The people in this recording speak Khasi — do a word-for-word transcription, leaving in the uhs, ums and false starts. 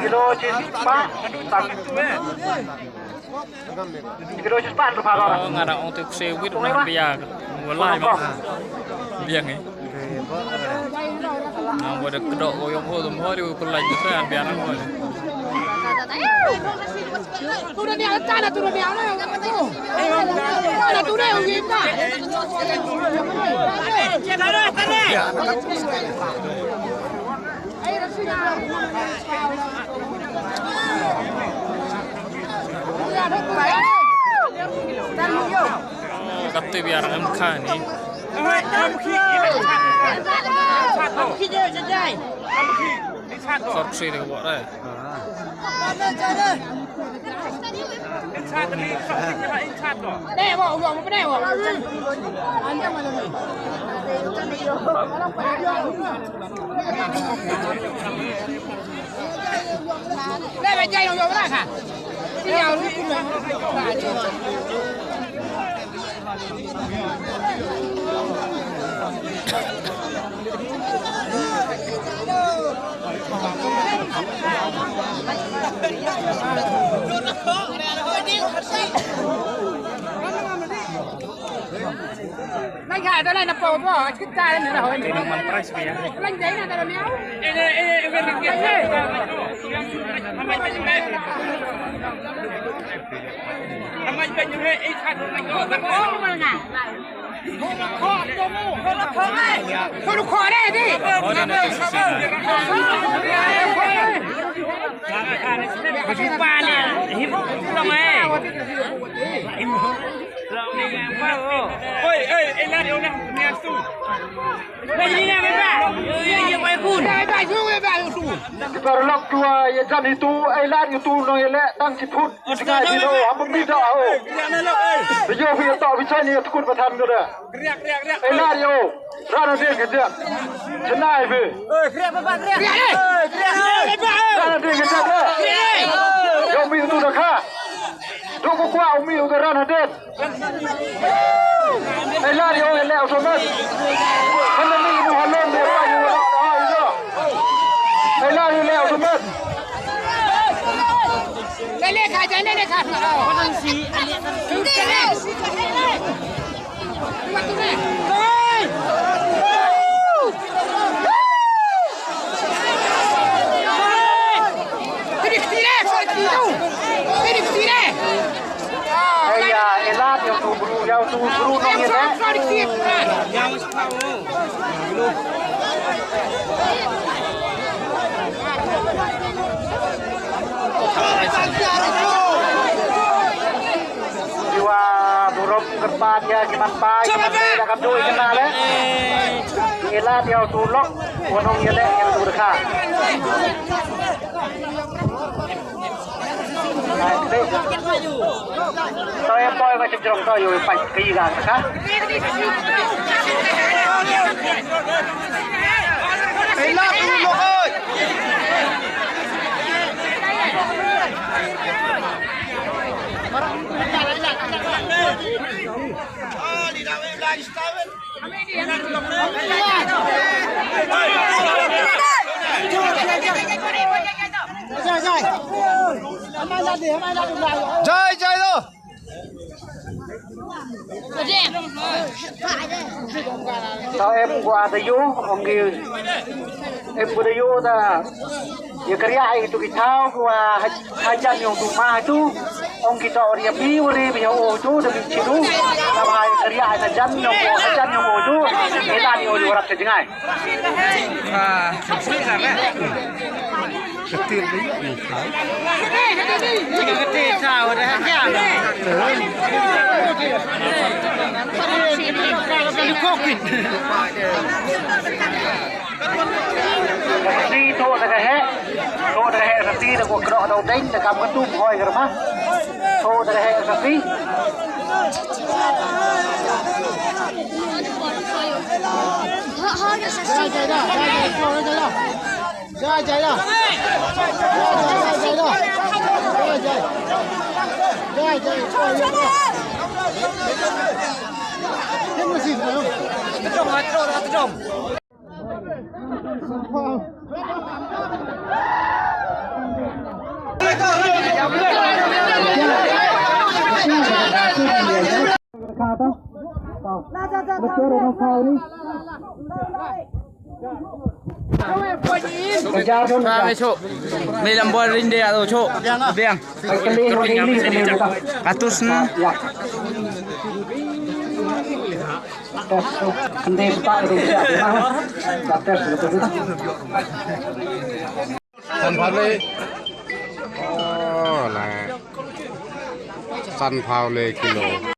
Kilo shispah. Kilo shispah tu paro. Oh, nga da ong tu kse wit na biang. Walai ma. Biang eh. Nang wada kedok ko yong ko tu mo ri ko lai tu sa biang ko. Tu dah ni alta na tu dah ni alta. Tu dah ni alta. Kata biar em kha ni. Khor kse de ko re. Oi, oi, oi, na, na, na, na, tu. Paralok, tu ïa jan itu, ai lad itu nong ïaleh tang ki phut. Ngai bilo, hamba mi da ho. Bi ïoh bi ïa to bi chai ni ïa tkut ba than ko da. Ai lad ïa u. Ran na ding ka jam. Chennai bi. Ran na ding ka jam la. Ïa u mi utu da kha. Duk ko kwah u mi u da ran hadien. Ai lad ïa u ïaleh u somet. Hynda ni u halom ïa u ïa u ïa u. Ai lad ïa u ïaleh u somet. Ai ïa, ai lad ïa utu u bru, ïa utu u bru nong ïaleh. Jiwa burom kyrpad ïa ki man pai ki man dei da kam dei kynda leh. Ïa lad ïa utu u lok u nong ïaleh ïa utu u dkha. Ai, dei. Toi, toi, ka jingjrong toi, ïa u pait ki ga ka. Ai lad utu u lok oi. Jai, jai lo. Tau em ko ada yu, ong ki em ko da yu da. Ïa kariah ïa kitu ki thaw ko, ah, ha-, hajan ïong tu ma tu. Ong ki tau ria pi wari pi ïong tu da pi chidu. Ka ba ïa kariah ïa hajan ïong ko, hajan ïong tu. Ila ni ong rat ka jngai. Ah, sukses lah, eh. Ketil ni, ni thaw. Ketil thaw dah hajan. Ni kokin. Ni tu da ka heh. Tu da ka heh sa ti da ko kro da ding da kam ka tu hoi ka ma. Tu da ka heh sa ti. Pha me cho. Me lam bol ring de alo cho. Biang. Katus na. San phaw le. Oh, la. San phaw le kilo.